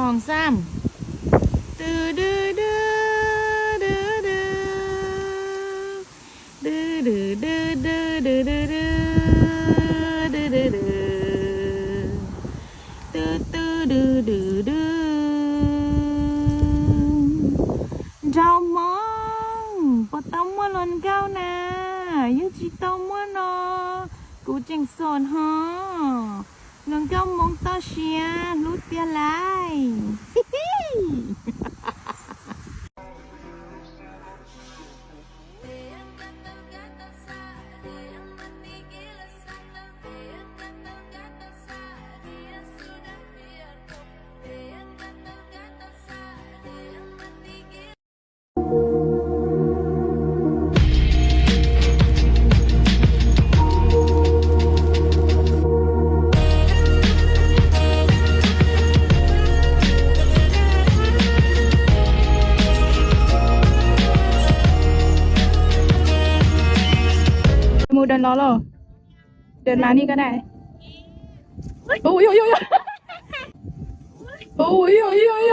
ສອງ ສາມ ເຈົ້າມອງ ບໍ່ຕ້ອງມົວລົນເກົ້ານາ ຢູ່ຈີ່ໂຕມົວນໍ ກູເຈັງໂສດຫໍ ລົນເກົ້າໂມງຕໍ່ເຊຍ ຮູ້ເຕືອນຫຼາຍ. Move down low. ເດີນມານີ້ກໍໄດ້. ໂອ້ຍ ໂອ້ຍ ໂອ້ຍ ໂອ້ຍ.